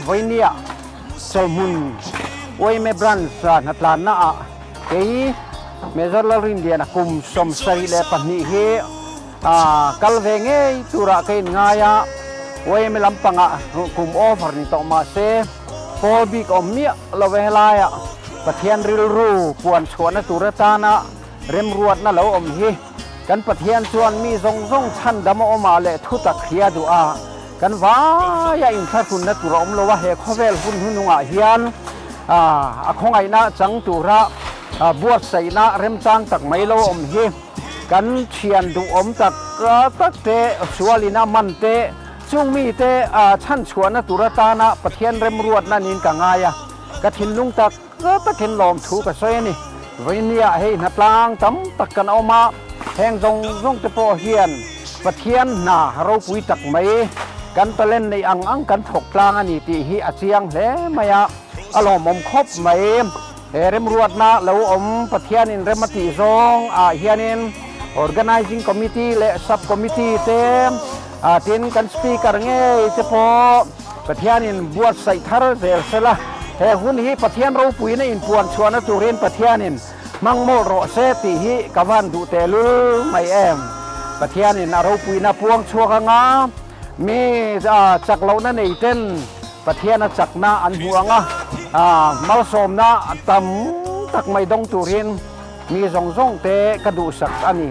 Vawinia Chawlhmun yma Branch hnatlanna ah kei Major Lalrinliana kum 72 hi kal ve ngei turah ka inngai a, yma lampangah kum over ni tawh mah se pawl bik awm miah lo e helaiah Pathian rilru puan chhuahna tur atana remruatna lo awm hi kan Pathian chuan mi zawng zawng chhandam a awmah leh thutak hria duh a. Kan vaia inthlahrunna tur a awm lo a, he khawvel hun hnunungah hian a khawngaihna chang tura buatsaihna remchang tak mai lo awm hi kan thian duhawm tak tak te, sualina man te, chung mite chhanchhuahna tur atana Pathian remruatna niin ka ngai a, ka thinlung tak takin lawmthu ka sawi a ni. Vawinia hei hnatlang tam tak kan awm a, heng zawng zawng te pawh hian Pathian hna ropui tak mai kan talent neih ang ang kan thawk tlang a ni tih hi a chiang hle mai a, a lawmawm khawp mai. He remruatna lo awm Pathianin rem a tih zawng ah hianin Organizing Committee leh Sub Committee te tin kan Speaker ngei te pawh Pathianin buatsaih thar zel sela, he hun hi Pathian ropuina inpuan chhuahna turin Pathianin hmang mawlh rawh se tih hi ka van duh tehlul mai em. Pathianin a ropuina puang chhuak anga mi chak lohna nei ten Pathiana chakna an hmu anga malsawmna tam tak mai dawng turin mi zawng zawng te ka duhsak a ni.